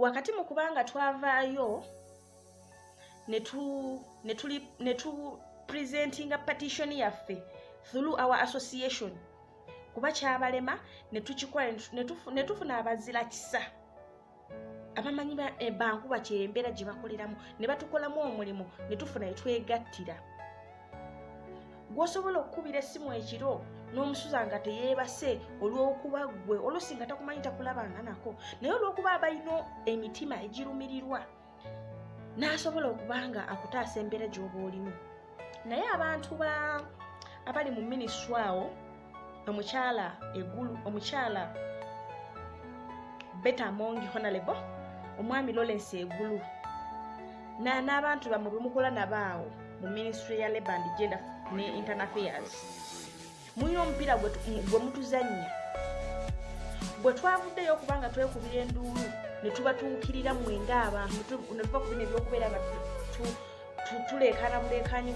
Wakati mu kubanga twavaayo ne tu presentinga petition yaffe through our association, kuba kyabalema, ne tukikola ne tufuna abazira kisa abamanyi bankuba kyembeera gye bakoleramu, ne batukolamu omulimu, ne tufuna etwegattira. Gw'osobola okukubira essimu ekiro n'omusuza nga teyeebase olw'okuba ggwe oluusi nga takumanyi, takulabanga nako, naye olw'okuba abalina emitima egirumirirwa n'asobola okuba nga akutaasa embeera gy'oba olimu. Naye abantu ba abali mu ministry awo, omukyala Egulu, omukyala Betty Amongi, honorable omwami Lawrence Egulu, n'abantu bammwe bemukola nabo awo mu ministry ya Labour and Gender ne Internal Affairs, mulina omupiira gwe mutuzannya. Bwe twavuddeyo okuba nga twekubira enduulu ne tubatuukirira mmwe ng'abantu, ne tuva ku bino ebyokubeera nga tuleekaana buleekaanyi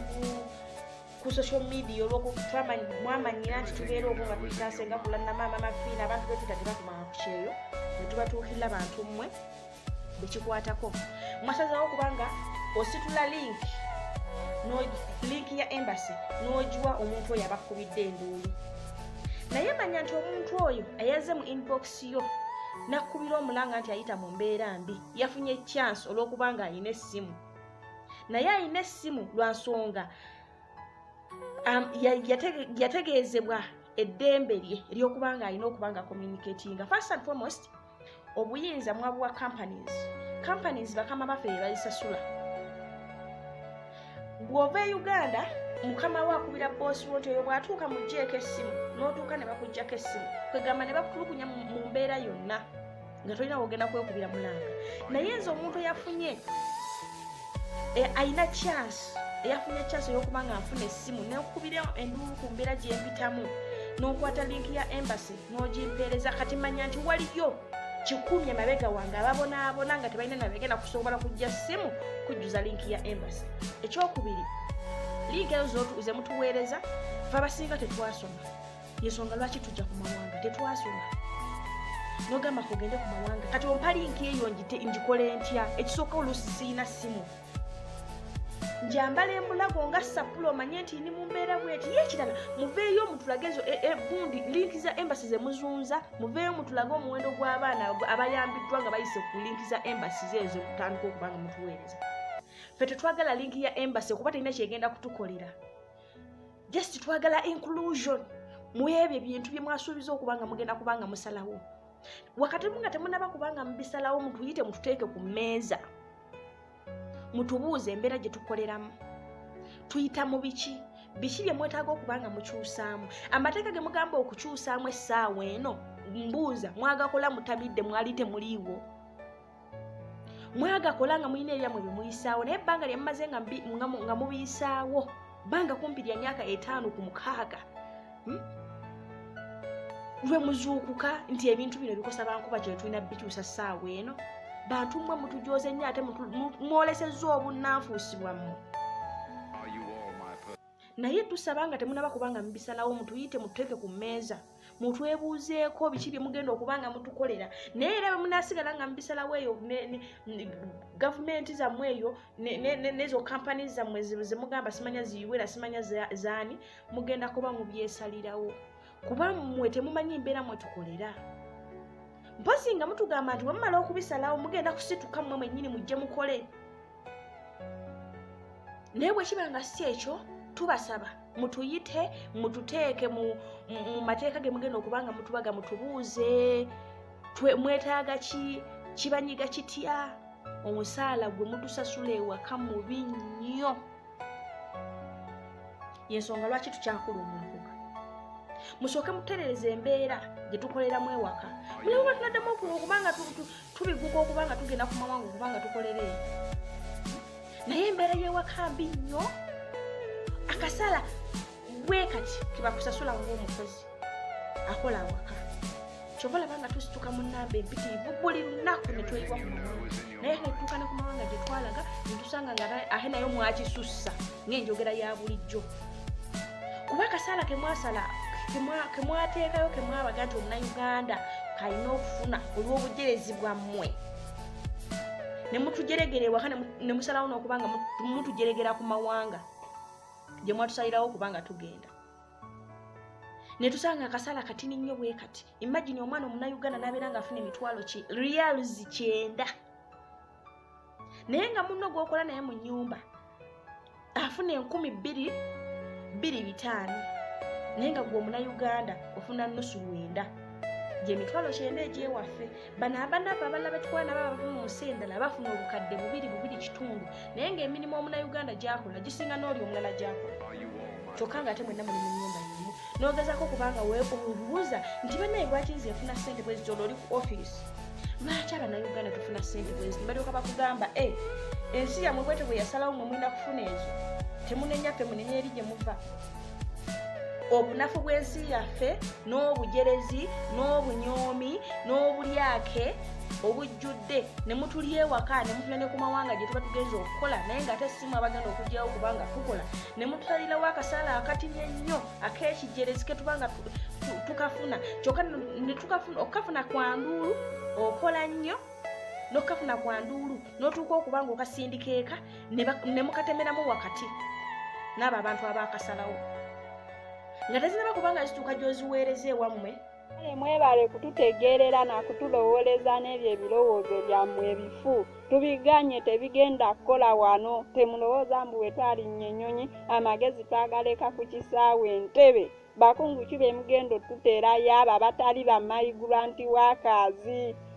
ku social media, olwomwamanyira nti tubeera okwo nga tuyitasenga kulanna maama Mafiina, abantu betuyita tebakumanga ku kyeyo, ne tubatuukirira. Bantu mmwe bekikwatako, mwasazeewo kubanga ositula link, link ya embassy, n'ogiwa omuntu oyo abakubidde enduulu. Naye manya nti omuntu oyo eyazze mu inbox yo nakkubira omulanga nti ayita mu mbeera mbi, yafunye chance olw'okuba nga alina essimu, naye alina essimu lwa nsonga yategeezebwa eddembe lye ery'okuba nga alina okuba nga communicatinga. First and foremost, obuyinza mwabuwa companies. Companies bakama baffe be bazisasula. Bw'ova e Uganda, mukama we akubira boss wo nti oyo bw'atuuka mugjeeko essimu, n'otuuka ne bakuggyako essimu, kwegamba ne bakutulugunya mu mbeera yonna nga tolina wogenda kwekubira mulanga. Naye nze omuntu eyafunye alina chance, eyafunye chance ey'okuba nga nfuna essimu nekubira enduulu ku mbeera gye mpitamu, n'okwata link ya embassy n'ogimpeereza, kati manya nti waliyo 100 emabega wange ababonaabona nga tebalina nabegenda kusobola kujja ssimu kujjuza link ya embassy. Ekyokubiri, link ezo ze mutuweereza, fe abasinga tetwasoma. Yensonga lwaki tujja ku mawanga, tetwasoma. Nogamba kugende ku mawanga, kati ompa link eyo ngikole ntya? Ekisooka, oluusi siina ssimu, njambala embulago nga sapula, omanye nti ndi mu mbeera bweti. Ye ekirala, muveeyo mutulage ezo gundi link za embassy ze muzunza. Muveeyo mutulage omuwendo gw'abaana abayambiddwa nga bayise ku link za embassy zeezo mutandika okuba nga mutuweereza. Ffe tetwagala link ya embassy kuba terina kyegenda kutukolera. Just twagala inclusion mu ebyo ebintu bye mwasuubiza okuba nga mugenda kuba nga musalawo. Wakati mu nga temunaba kubanga mubisalawo, mutuyite, mututeeke ku mmeeza, mutubuuze embeera gye tukoleramu, tuyita mu biki, biki bye mwetaaga okuba nga mukyusaamu. Amateeka ge mugamba okukyusaamu essaawa eno, mbuuza, mwagakola mutamidde? Mwali temuliiwo? Mwagakola nga mulina ebyammwe bye muyisaawo, naye ebbanga lye mumaze nga mubiyisaawo, bbanga kumpi lya myaka 5 ku 6, Lwe muzuukuka nti ebintu bino bikosa bankuba kye tulina bikyusa ssaawa eno. Bantu mmwe mutujoze nnyo, ate mwolesezza obunnanfuusi bwammwe. Are you all my Naye tusaba nga temunaba kubanga mubisalawo, mutuyite, mututeeke ku mmeeza, mutwebuuzeeko biki bye mugenda okuba nga mutukolera. Naye era bwe munaasigala nga mubisalawo eyo gavumenti zammwe eyo nezo kampani zammwe zemugamba simanya ziyiwera simanya zaani, mugenda kuba mubyesalirawo, kuba mmwe temumanyi mbeera mwe tukolera. Mpozi nga mutugamba nti bwe mumala okubisalawo mugenda kusituka mmwe mwennyini mujje mukole. Naye bwe kiba nga si ekyo, tubasaba mutuyite, mututeeke mu mateeka ge mugenda okuba nga mutubaga, mutubuuze mwetaaga ki, kibanyiga kitya. Omusaala gwe mutusasula ewaka mubi nnyo, yensonga lwaki tukyakulumulukuka. Musooke muterereza embeera gye tukoleramu ewaka, mulabe oba tunaddamu okuba nga tubiguka okuba nga tugenda ku mawanga okuba nga tukolera eyo. Naye embeera y'ewaka mbi nnyo. Akasala bwe kati kebakusasula ng'omukozi akola awaka, kyova olaba nga tusituka mu namba empitirivu buli lunaku ne tweyiwa ku mawanga. Naye netutuuka ne ku mawanga gye twalaga, netusanga nga ate nayo mwakisussa ng'enjogera ya bulijjo, kuba akasaala kemwasala, kemwateekayo, kemwabaga nti omunauganda kalina okufuna olw'obujerezi bwammwe. Ne mutujeregera ewaka, ne musalawo n'okuba nga mutujeregera ku mawanga gye mwatusalirawo kubanga tugenda ne tusanga akasala katini nnyo bwe kati. Imagine omwana omunnayuganda n'abeera ng'afuna emitwalo ki rials 90, naye nga munno gw'okola naye mu nnyumba afuna 2,500, naye nga gwe omunnayuganda ofuna nusu lwenda, gye 90,000 egyewaffe. Bano abanaffe abalala betukola nabo abava mu nsi endala bafuna obukadde bubiri, bubiri kitundu, naye ng'emirimu omunnayuganda gy'akola gisinga n'oli omulala gy'akola, kyokka nga ate mwenna muli mu nnyumba y'emu. N'ogezaako kubanga weebuuza nti, "Bannaye, lwaki nze nfuna ssente bwe ziti?" Olwo oli ku ofiisi, "Lwaki abannayuganda tufuna ssente bwe ziti?" Balyoka bakugamba, "E, ensi yammwe bwetyo bwe yasalawo, mwe mulina kufuna ezo. Temunenya ffe, munenya eri gye muva." Obunafu bw'ensi yaffe n'obujerezi n'obunyoomi n'obulyake obujjudde ne mutuli ewaka, ne mutula ne ku mawanga gye tuba tugenza okukola, naye ng'ate simu abagenda okugyawo kubanga tukola, ne mutusalirawo akasaala akatini ennyo ak'ekijerezi ke tuba nga tukafuna, kyokka ne tukafuna okukafuna kwa nduulu. Okola nnyo n'okukafuna kwa nduulu, n'otuuka okuba nga okasindika eka, ne mukatemeramu wakati n'abo abantu abaakasalawo nga tezinaba kubanga zituuka gy'oziweereza ewammwe. Kale mwebale kututegeerera na kutulowooleza n'ebyo ebirowoozo byammwe ebifu tubiganye, tebigenda kukola wano. Temulowooza mbu bwe twalinnya ennyonyi amagezi twagaleka ku kisaawe Entebe. Bakungu ki be mugenda otuteerayo abo abatali ba migrant workers,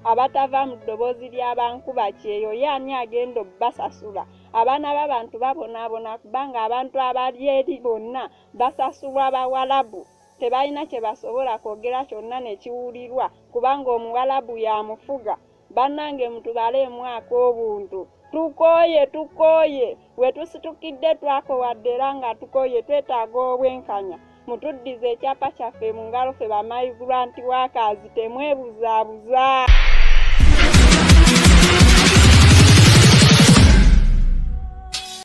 abatava mu ddoboozi ly'abankuba kyeyo? Ye ani agenda obbasasula? Abaana b'abantu babonaabona kubanga abantu abali eri bonna basasulwa Bawalabu, tebalina kye basobola kwogera kyonna ne kiwulirwa kubanga Omuwalabu y'amufuga. Bannange, mutubale emwaka obuntu. Tukooye, tukooye, we tusitukidde twakowadde era nga tukooye. Twetaaga obwenkanya. Mutuddize ekyapa kyaffe mu ngalo ffe ba migrant workers. Temwebuzaabuza.